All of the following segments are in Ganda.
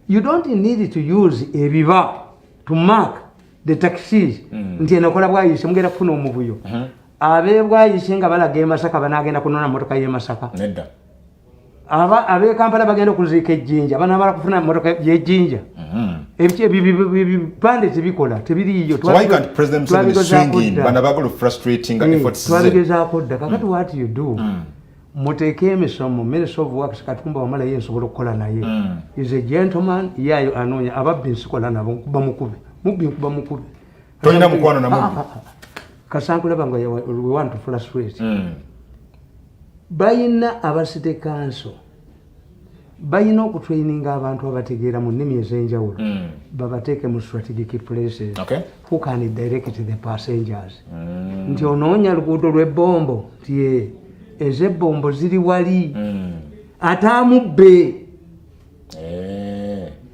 You don't need to use ebiba to mark the taxis nti enokola Bwayise, mugenda kufuna omuvuyo. Ab'e Bwayise nga balaga e Masaka banagenda kunona motoka y'e Masaka? Nedda. Ab'e Kampala bagenda okuziika ejjinja, banamala kufuna motoka y'ejjinja? Ebipande tebikola, tebiriiyo. So why can't President Museveni swing in? Bano baagala frustrating efforts ze. Twabigezaako dda. Kakati what you do, muteeke emisomo. Minister of Works Katumba Wamala, ye nsobola okukola naye, is a gentleman. Yeayo anoonya ababbi, nsikola nabo, nkuba mukube mubbi, nkuba mukube. Tolina mukwano na mubbi? Ah, ah, ah. Kasankulaba nga we want to frustrate. Bayina aba city council, bayina okutraininga abantu abategeera mu nnimi ez'enjawulo, babateeke mu strategic places who can direct the passengers nti onoonya luguudo lw'ebbombo, nti ye ez'ebbombo ziri wali, ate amubbe,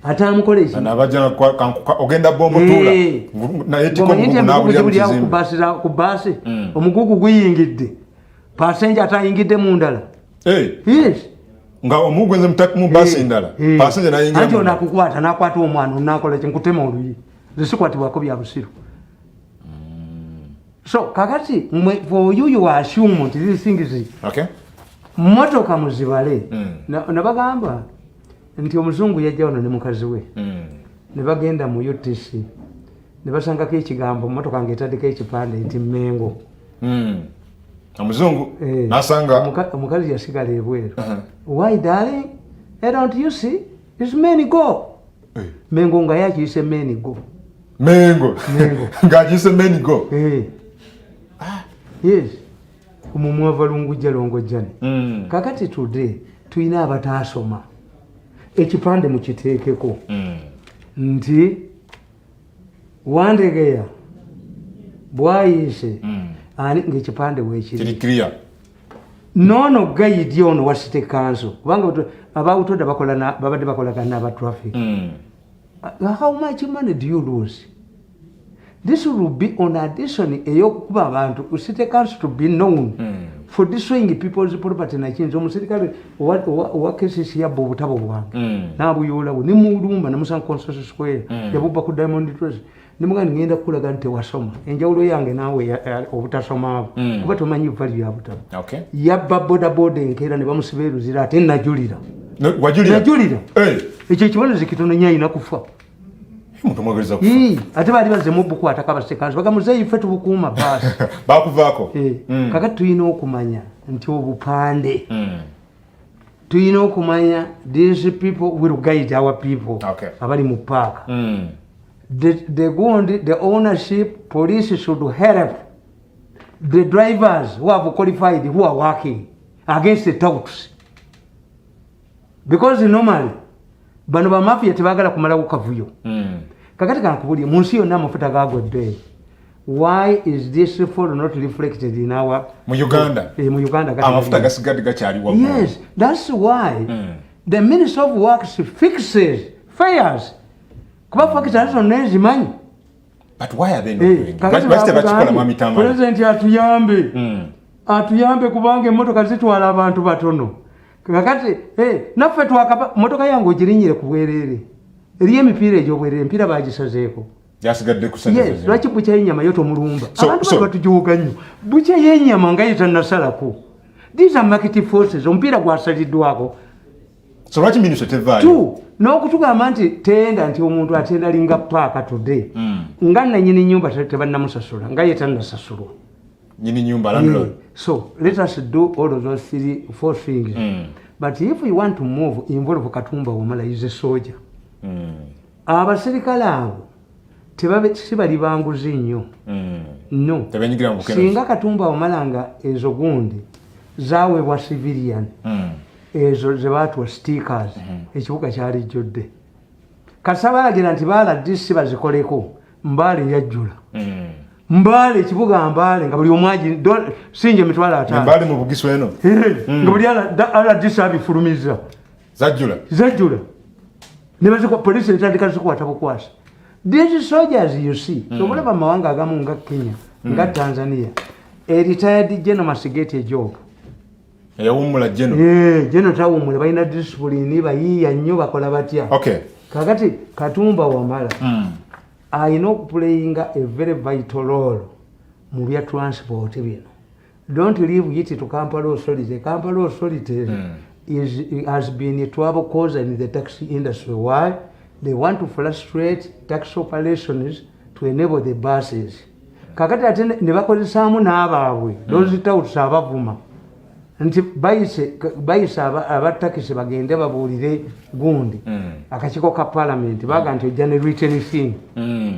ate amukola eki. Bano abajja ogenda bombo tuula. Naye tiko Ng'omanyi nti omugugu emigugu n'abulira mu gibuli awo ku kizimbe. baasi ku baasi, omugugu guyingidde, passenger ate ayingidde mu ndala. Yes. Nga omugugu gwenze mu baasi endala, passenger n'ayingira Anti mu ono ndala. Akukwata, nakwata omwana, onakola ki? Nkutema oluyi, nze sikwatibwako bya busiru. So kakati mwe, for you, you assume nti these things, motoka muzibale. Nabagamba nti omuzungu yajja wano ne mukazi we, ne bagenda mu UTC, ne basangako ekigambo, motoka ngaetaddeko ekipande nti Mengo. Omuzungu Eh, nasanga omukazi yasigala ebweru. "Why, darling? Hey, don't you see it's many go?" Mengo nga yakiyise many go. Mengo. Mengo. Ng'agiyise Mengo. Eh. Yes, omwo mwava lungujja longojjane. Kakati today tulina abataasoma, ekipande mukiteekeko nti Wandegeya, Bwayise, ani ngaekipande weekiri. Kiri clear. Noono guide ono wa city council, kubanga aba UTODA bakola babadde bakolagana n'aba traffic. How much money do you lose? This will be on addition eyokukuba abantu, city council to be known for destroying people's property. Nakinza omusirikale owa KCC yabba obutabo bwange, nabuyolawo, nemulumba, namusanga Constitution Square, yabubba ku Diamond Trace. Nemugaa ngenda kukulaga nti tewasoma, enjawulo yange naawe obutasoma abo, kuba tomanyi value ya butabo. Yabba bodaboda enkeera ne bamusiba eruzira, ate najulira. Wajulira? Najulira. Eh, ekyo ekibonerezo kitono nyo, ayina kufa. Omuntu omwagaliza kufa. Ii, ate baali bazemu obukwatako abasekansi, baga muzeeyi ffe tubukuuma baasi. Bakuvaako. Eh, kakati tulina okumanya nti obupande, tulina okumanya these people will guide our people abali mu paaka. The gundi, the ownership, police should help the drivers who have qualified, who are working against the touts, because normally bano bamafia tebagala kumalawo kavuyo. Kakati kankubulye, mu nsi yonna amafuta gagwa ebbeeyi, why is this fall not reflected in our Mu Uganda? Eh, mu Uganda gati Amafuta gasigadde gakyali waggulu. Yes, that's why the Minister of Works fixes fares, kuba factory zonna ezimanyi. But why are they not Eh, doing it? kakati Lwaki tebakikola, bakugambye, Mwami Tamale? President atuyambe, atuyambe, kubanga emmotoka zitwala abantu batono. Kakati eh, naffe twakaba motoka yange ogirinyire ku bwereere, eriyo emipiira egy'obwereere, emipiira bagisazeeko. Gyasigadde ku sente Yes, zezimu. lwaki bukya y'ennyama yo tomulumba? Abantu bano batujuuga nnyo. Bukya y'ennyama nga ye tannasalako. These are market forces, omupiira gwasaliddwako. So lwaki ministry tevaayo? Two, n'okutugamba nti tenda, nti omuntu atenda linga paaka today, nga nanyini nyumba tebannamusasula, nga ye tannasasulwa. Nyini nyumba, landlord. Yeah. So let us do all of those three, four things. But if we want to move, involve Katumba Wamala, is a soldier. Abasirikale abo tebabe si bali banguzi nnyo. No. Tebenyigira mu bukenuzi. Singa Katumba Wamala nga ezo gundi zaweebwa civilian, ezo ze baatuwa stickers, ekibuga kyalijjudde. Kasita balagira nti baala DC bazikoleko, Mbaale yajjula. Mbaale, ekibuga Mbaale, nga buli omu sinja 50,000. Embaale mu Bugisu eno. Eh, nga buli RDC abifulumiza. Zajjula. Zajjula, nebazikwa, polisi etandika zikwata bukwasa. These soldiers, you see, obulaba amawanga agamu nga Kenya, nga Tanzania, a retired general must get a job. Eyawummula Geno. Geno tawummula, balina discipline, bayiiya nnyo, bakola batya. Kakati Katumba Wamala ayina okuplayinga a very vital role mu bya transport bino. Don't leave it to Kampala Authority. Kampala Authority has been a trouble causer in the taxi industry. Why? They want to frustrate taxi operations to enable the buses. Kakati ate ne bakozesaamu n'abaabwe, those touts abavuma nti bayise abatakisi bagende babuulire gundi akakiiko ka parliament, baga nti ojja ne written thing.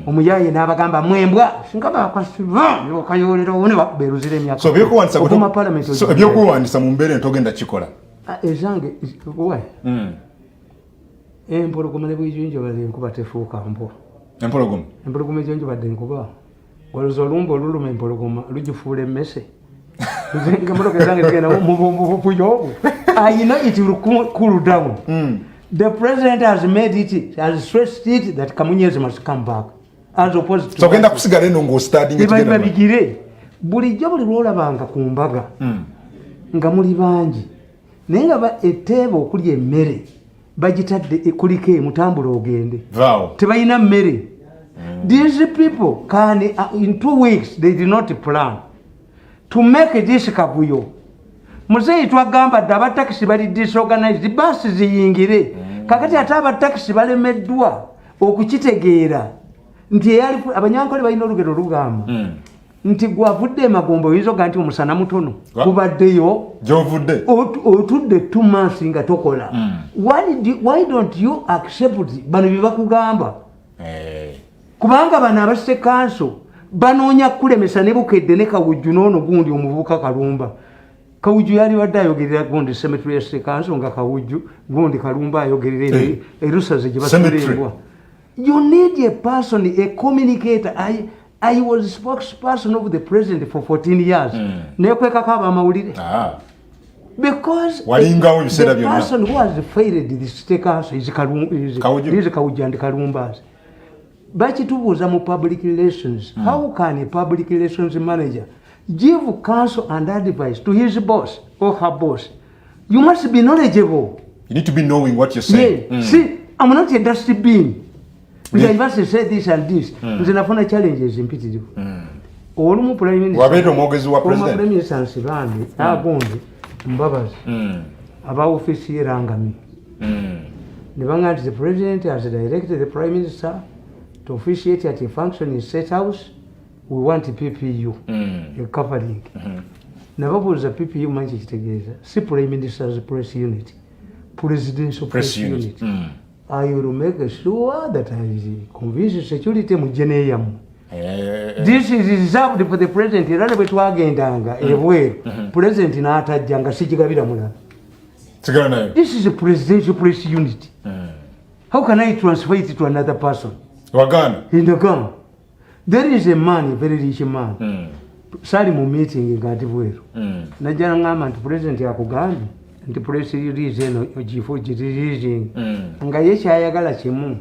Omuyaye n'abagamba mwembwa singa bakasiba nebakayoolerawo ne bakuba emyaka. So ebyokuwandisa Okuma parliament. So ebyokuwandisa mu mbeera eno togenda kikola? Ah, ezange we empologoma ne bwijunjobadde enkuba tefuuka mbwa. Empologoma? Empologoma ejonjobadde enkuba, waloza olumba oluluma empologoma lugifuula emmese. Nze emotoka ezange zigenda mububuyo obwo. I know it will cool down. The president has made it, has stressed it that Kamunyezi must come back as opposed to So ogenda kusigala eno ng'ostandinga? Bali babigire bulijjo. Buli lwolabanga ku mbaga nga muli bangi, naye nga etteeba okulya emmere bagitadde kuliko emutambula ogende. Vaawo. Tebalina mmere. These people can in 2 weeks they did not plan to make this kavuyo. Muzeeyi twagamba dde abatakisi bali disorganized, basi ziyingire. Kakati ate abatakisi balemeddwa okukitegeera nti eyali Abanyankole balina olugero lugamba nti gwavudde emagombe oyinza ogaa nti omusana mutono gubaddeyo. Gyovudde. Otudde 2 months nga tokola. Why don't you accept bano bye bakugamba? Kubanga bano aba city council banoonya kulemesa ne Bukedde ne Kawujju n'ono gundi omuvubuka Kalumba. Kawujju yali badde ayogerera gundi cemetery ya city council, nga Kawujju gundi Kalumba ayogerera erusaze gye Cemetery. Basula. You need a person, a communicator. I was spokesperson of the president for 14 years. Nekwekako abamawulire because Walingawo ebiseera the byonna. person who has failed the city council is Kawujju. is Kawujju and Kalumbas. Bakitubuuza mu public relations, how can a public relations manager give counsel and advice to his boss or her boss? You must be knowledgeable. You need to be knowing what you're saying. Yeah. See, I'm not a dustbin. I must say this and this. Nze nafuna challenges mpitirivu. Olumu prime minister, Wabeera omwogezi wa former president. prime minister Nsibambi, agundi Mbabazi, aba ofiisi ye Rangami ne baŋŋamba nti the president has directed the prime minister to officiate at a function in State House. We want PPU, a covering. Nababuuza PPU manyi kyekitegeeza? Si prime minister's press unit, presidential press press unit. unit. I will make sure that I convince security mujje neyammwe. This is reserved for the president. Era ne bwe twagendanga ebweru, president n'atajja, nga sigigabira mulala. Sigala nayo. This is a presidential press unit. How can I transfer it to another person? Wagaana. In the gun there is a man, a very rich man. Sali mu meeting nga ndi bweru, najja naŋŋamba nti president akugambye nti press release eno ogifo gireleasing, nga ye kyayagala kimu,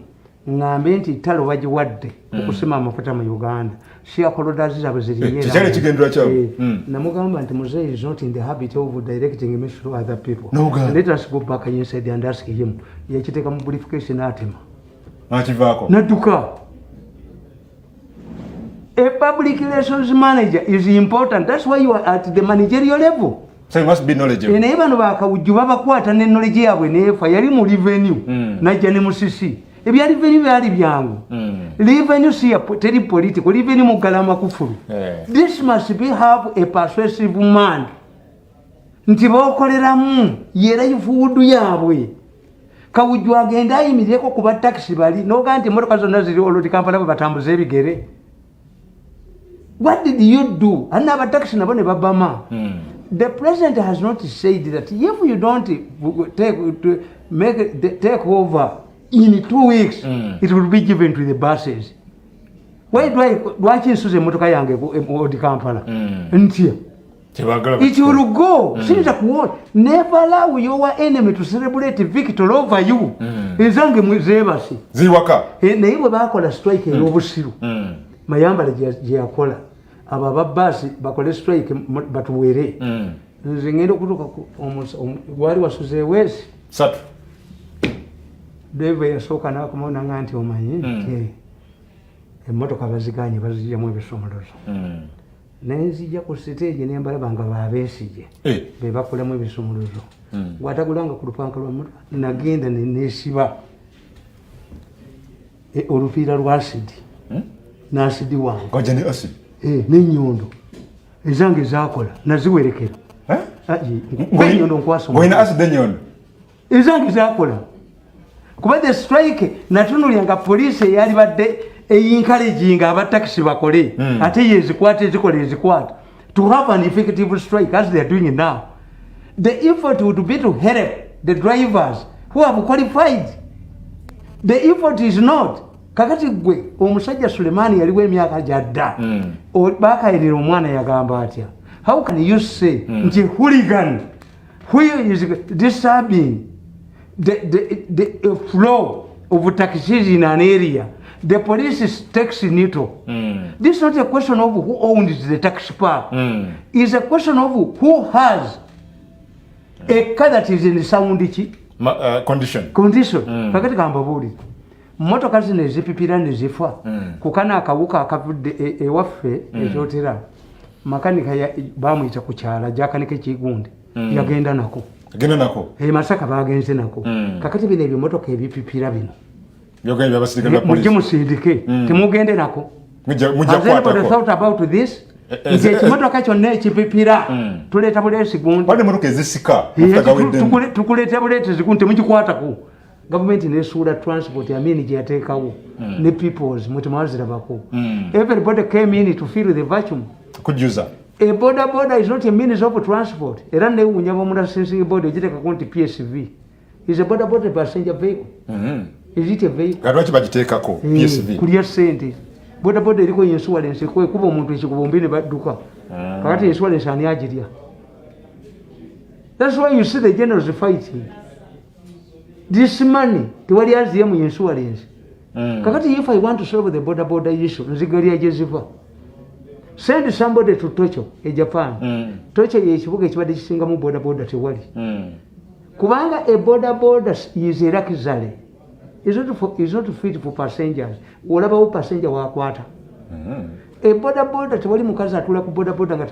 ŋŋambe nti ttalo bagiwadde okusima amafuta mu Uganda, shareholders zaabwe zirinye. Tekyali ekigendererwa kyabwe. Namugamba nti Muzeeyi is not in the habit of directing me to other people. N'ogaana. Let us go back inside and ask him. Yakiteeka mu briefcase n'atema. Nakivaako. Nadduka. A public relations manager is important. That's why you are at the managerial level. So you must be knowledgeable. Naye bano bakawujju babakwata ne knowledge yaabwe neefa. Yali mu revenue, najja ne musisi. Ebya revenue byali byangu. Revenue si teri political revenue, muggala amakufulu. This must be have a persuasive man nti bokoleramu yera ifuudu yaabwe. Kawujju agende ayimirireko ku batakisi bali nogaa nti emotoka zonna ziri oloti Kampala bwe batambuza ebigere. What did you do? Ana abatakisi nabo ne babama. The president has not said that if you don't take, to make the, take over in 2 weeks, it will be given to the buses. Why do I, lwaki nsuza emotoka yange odi Kampala? Ntya. Tebagala. It will go. Siyinza kuwona. Never allow your enemy to celebrate victory over you. Ezange zeebase. Ziri waka. Naye bwe bakola strike ey'obusiru, Mayambala gye yakola, abo ababaasi bakole strike batuwere. Nze ngenda okutuuka wali wasuze eweesi. Satu. Deva yasooka nakomawo nanga nti omanyi nti emmotoka baziganye, bazigyamu ebisumuluzo. Nenzija ku siteegi nembalaba nga babeesige bebakolamu ebisumuluzo. Gwatagulanga ku lupanka lwa mmotoka, nagenda nenesiba olupiira lwa asidi n'asidi wange. Wajja ne acid? N'ennyondo ezange zakola naziwerekera. Eh? Ah, enyondo nkwasa. Ng'olina acid, enyondo? Ezange zakola, kuba the strike natunulya nga poliisi eyali badde encouraginga abatakisi bakole, ate yezikwata, ezikola ezikwata. To have an effective strike as they are doing now, the effort would be to help the drivers who have qualified. The effort is not kakati gwe omusajja Sulemani yaliwo emyaka gyadda. Bakayinira omwana yagamba atya? How can you say nti hooligan who is disturbing the flow of taxis in an area, the police takes neutral? This is not a question of who owns the taxi park. It's a question of who has a car that is in sound ki Condition. Condition. Kakati kambabuulire, motoka zino ezipipira ne zifa kukana akawuka akavudde ewaffe ekyotera, makanika bamuyita ku kyala jakanika ekigundi, yagenda nako. Agenda nako. E Masaka bagenze nako. Kakati bino ebimotoka ebipipira bino, Byogenda byabasirikale ba mujje police. musindike, temugende nako. Mujja Has anybody kukwatako. thought about this? Nti ekimotoka kyonna ekipipira, tuleeta buleesi gundi. Waliwo emmotoka ezisika mafuta gaweddemu. Tukuleeta buleeti gundi, temugikwatako. Gavumenti nesuula transport Amini gye yateekawo ne peoples mwetemwazirabako. Everybody came in to fill the vacuum. Kujjuza. A boda boda is not a means of transport. Era newuunya bomu licensing board egitekako nti PSV is a boda boda passenger vehicle. Is it a vehicle? Nga lwaki bagiteekako PSV? Kulya sente. Boda boda eriko insurance, ekuba omuntu ekikubombi ne badduka. Kakati insurance ani agirya? That's why you see the generals fighting this money. Tewali aziye mu insurance. Kakati if I want to solve the boda boda issue, nzigalya gye ziva. Send somebody to Tokyo e Japan. Tokyo yekibuga ekibadde kisingamu boda boda, tewali. Kubanga a boda boda is a luxury, is not fit for passengers. Olabawo passenger wakwata e boda boda, tewali mukazi atula ku boda boda nga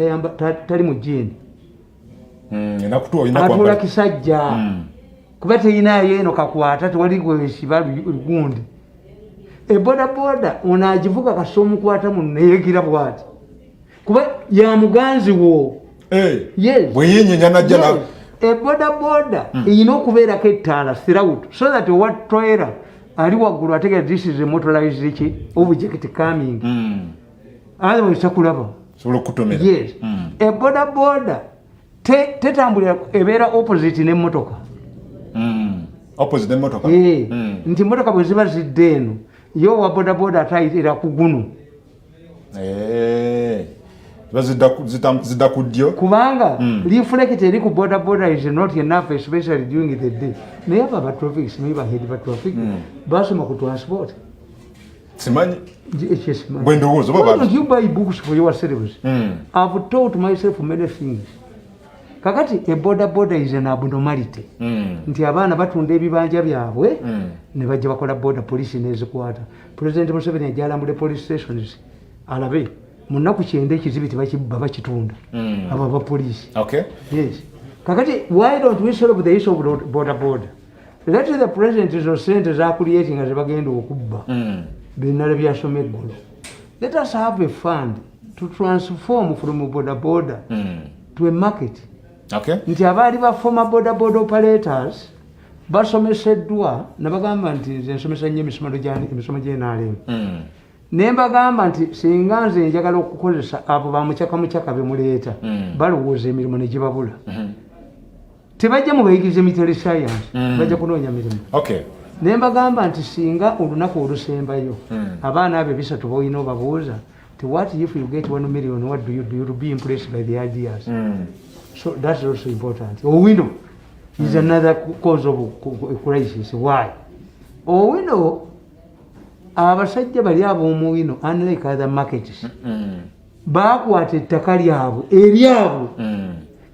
tali mu jean. Enakutuwa olina Atula kwambala. kisajja. Kuba teyinayo eno kakwata, tewali gwesiba lugundi. E boda boda ono agivuga kasita omukwata muneyegira bwati, kuba ya muganzi wo. Yes. Bwe yenyenya najja Yes. E boda boda erina okubeerako ettaala throughout so that owa trailer ali waggulu ategera this is a motorized ki object coming. Otherwise takulaba. Sobola okukutomera. Yes. E boda boda tetambulira, ebeera opposite n'emmotoka. Opposite emmotoka. Eh, nti emmotoka bwe ziba zidde eno, ye owa boda boda ate ayitira ku guno. Ziba zidda ku ddyo. Kubanga reflect eri ku boda boda is not enough, especially during the day. Naye abo aba traffic, simanyi ba head ba traffic basoma ku transport? Simanyi. Ekyesimanyi. Bwe ndowooza oba Why don't you buy books for yourselves? I've taught myself many things. Kakati a boda boda is an abnormality. Nti abaana batunda ebibanja byabwe ne bajja bakola boda, poliisi nezikwata. President Museveni ajja alambule police stations alabe mu nnaku 90 ekizibi tebakibba, bakitunda. Abo abapoliisi. Yes. Kakati why don't we solve the issue of boda boda? Let the president zo sente zakuliyeti nga zebagenda okubba binala byasoma eggulo. Let us have a fund to transform from boda boda to a market. Nti abaali ba former boda boda operators basomeseddwa, nabagamba nti nze nsomesa nnyo emisomo gy'NRM. Ne mbagamba nti singa nze njagala okukozesa abo bamucyaka mucyaka bemuleeta, balowooza emirimu ne gibabula. Tebajja mubayigiriza military science, bajja kunoonya mirimu. Ne mbagamba nti singa olunaku olusembayo abaana abo ebisatu boolina obabuuza ti, "What if you get 1 million, what do you do?" You will be impressed by the ideas. So that's also important. Owino is another cause of crisis. Why Owino? Abasajja bali ab'omuwino, unlike other markets, bakwata ettaka lyabwe eryabwe.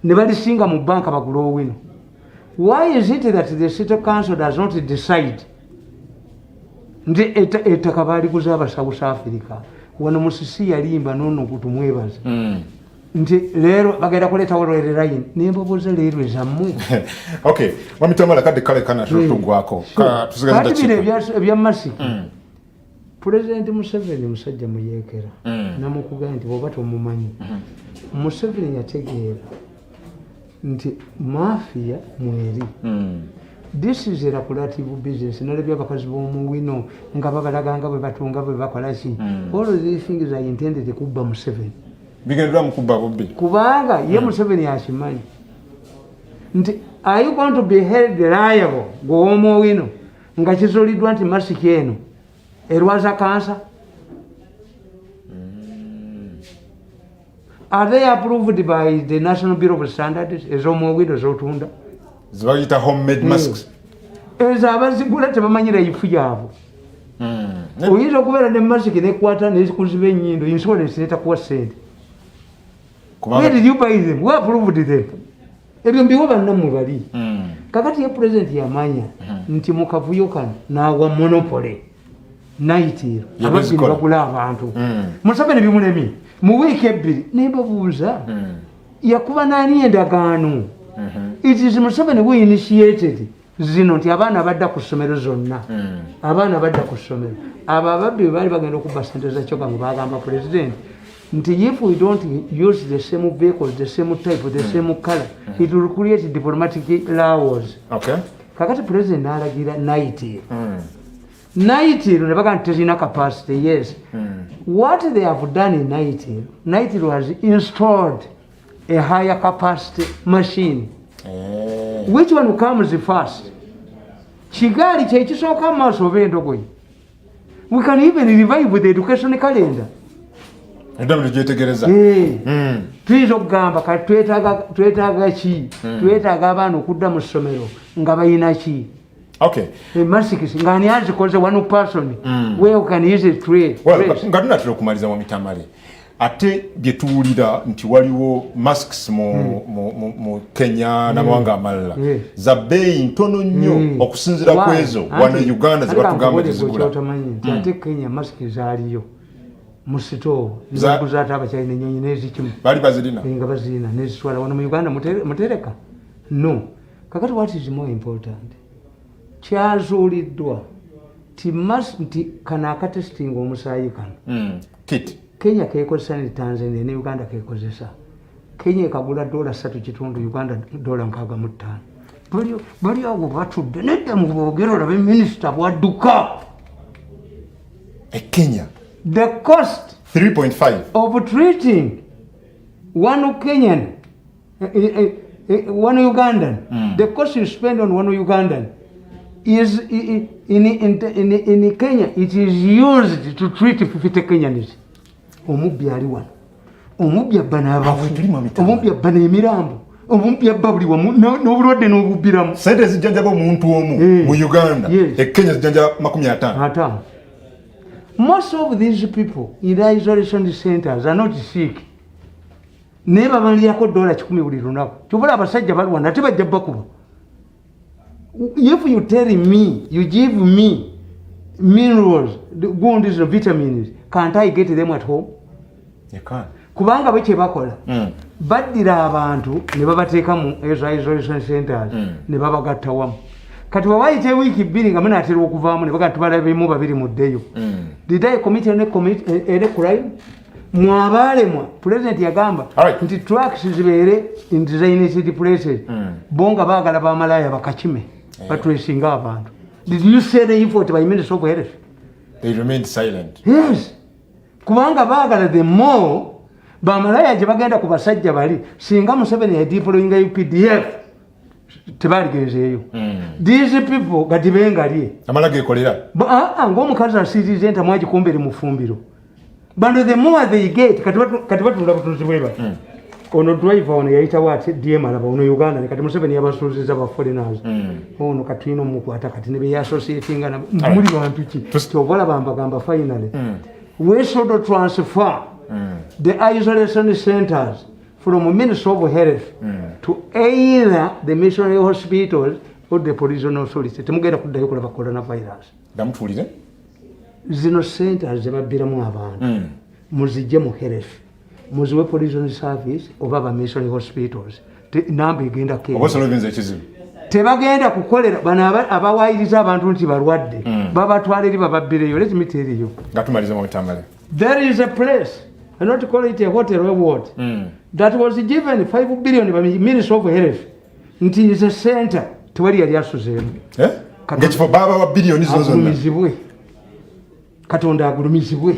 Ne balisinga mu banka bagula owino. Why is it that the city council does not decide nti ettaka baliguza aba South Africa? Wano Musisi yalimba nono kutumwebaza nti leero bagenda kuleetawo rail line, nembabuuza, leero ezammwe? Okay, mwami Tamale, kadde kale kana tugwako. Tusigaze Kati bino dakiika. Ebya masiki, Pulezidenti Museveni musajja muyeekera. Namukugamba nti bwoba tomumanyi, Museveni yategeera nti mafia mweri. This is a lucrative business. Nalabye abakazi b'omuwino nga babalaga nga bwe batunga, bwe bakolaki. All of these things are intended kubba Museveni. Bigendera mu kubba bubbi. Kubanga ye Museveni akimanyi nti, are you going to be held liable gwewomuwino nga kizuuliddwa nti masiki eno erwaza kansa? Are they approved by the National Bureau of Standards, ez'omuwino zotunda? Zebayita homemade masks. Ezo abazigula tebamanyi life yaabwe. Oyinza okubeera ne masiki nekwata nekuziba enyindo, insurance netakuwa sente. Where did you buy them? Who approved them? Ebyo mbiwo bannammwe bali. Kakati ye president yamanya nti mu kavuyo kano naawa monopoly NITIL. Ye ababbi ne bezikola. bagula abantu. Museveni bimulemye mu wiiki 2, nembabuuza, yakuba nani endagaano? It is Museveni who initiated zino nti abaana badda ku ssomero zonna. Abaana badda ku ssomero, abo ababbi bwe baali bagenda okubba sente za kyoga, nga bagamba president nti if we don't use the same vehicles, the same type, the same color, it will create diplomatic laws. Kakati president n'alagira NITIL. NITIL ne baga nti terina capacity. Yes. What they have done in NITIL, NITIL has installed a higher capacity machine. Which one comes first? Kigaali kyekisooka mu maaso oba endogoyi? We can even revive the education calendar. Eddamu tugyetegereza. Tuyinza okugamba kati twetaaga ki? Twetaaga abaana okudda mu ssomero nga bayina ki? Masikisi nga ani azikoze? One person where you can easily trade. Well, Trace. nga tunatera okumaliza mu mitamale, ate bye tuwulira nti waliwo masks mu Kenya n'amawanga amalala za bbeeyi ntono nnyo okusinziira ku Why? ezo wano e Uganda ze Ate batugamba kankubuulire tezigula. kyotamanyi nti ate Kenya masiki zaaliyo mu sitoowo, nebaguza ate abakyalina enyonyi nezikimu. Baali bazirina. Nga bazirina nezitwala wano mu Uganda mutereka no. Kakati what is more important, kyazuuliddwa ti nti kano akatesitinga omusaayi kano, Kit. Kenya kekozesa ne Tanzania ne Uganda kekozesa. Kenya ekagula $3.5, Uganda $65. Bali awo batudde nedda mu boogera, olabe minisita bwadduka. E Kenya The cost 3.5 of treating one Kenyan, one Ugandan, the cost you spend on one Ugandan is in Kenya, it is used to treat 50 Kenyans. Omubbi ali wano, omubbi abba n'abafu, Awo tuli mu mitala. omubbi abba n'emirambo, omubbi abba buli wamu n'obulwadde n'obubbiramu. Sente zijjanjaba omuntu omu mu Uganda, e Kenya zijjanjaba 50. 50. Most of these people in the isolation centers are not sick, naye babalirako $100 buli lunaku. Kyobula abasajja balwana ate bajja bakuba. If you tell me you give me minerals, gundi zino, vitamins, can't I get them at home? You can. Kubanga bwe kyebakola, baddira abantu ne babateeka mu ezo isolation centers ne babagatta wamu. Kati wewayita ewiiki 2 nga munaatera okuvaamu, ne baga tubalabemu babiri muddeyo. Did I commit any crime? Mwabaalemwa, president yagamba nti trucks zibeere in designated places. Bo nga baagala bamalaaya bakakime batwesinga abantu. Did you say the effort by Minister of Health? They remained silent. Yes, kubanga baagala the more bamalaaya gye bagenda ku basajja bali. Singa Museveni yadeployinga UPDF, tebaligenzeeyo. These people gati bengalye. Amala gekolera. Ng'omukazi asiiriza entamu agikumbere mu ffumbiro. Bano the more they get, kati batunda butunzi bwe bati. Ono driver ono yayitawo ati dm alaba ono Uganda, kati Museveni yabasuuziza ba foreigners. Ono kati tulina omukwata, kati ne beyassociatinga nabo muli bantu ki? Kyova olaba mbagamba, finally we should transfer the isolation centers from Ministry of Health to either the missionary hospitals or the prison authority. Temugenda kuddayo kulaba coronavirus. Damutuulire. Zino sente zebabbiramu abantu, muzijje mu health, muziwe prison service oba ba missionary hospitals. Namba egenda Oba kenda. Solvinze ekizibu. Tebagenda kukolera bano abawayiriza abantu nti balwadde, babatwala eri bababbireyo. Let me tell you. Nga tumaliza, mwami Tamale. There is a place, I not call it a hotel or what, that was given 5 billion by Ministry of Health nti is a center. Tewali yali asuzeemu. Eh? Ng'ekifo babawa biliyoni zino zonna. Agulumizibwe Katonda, agulumizibwe.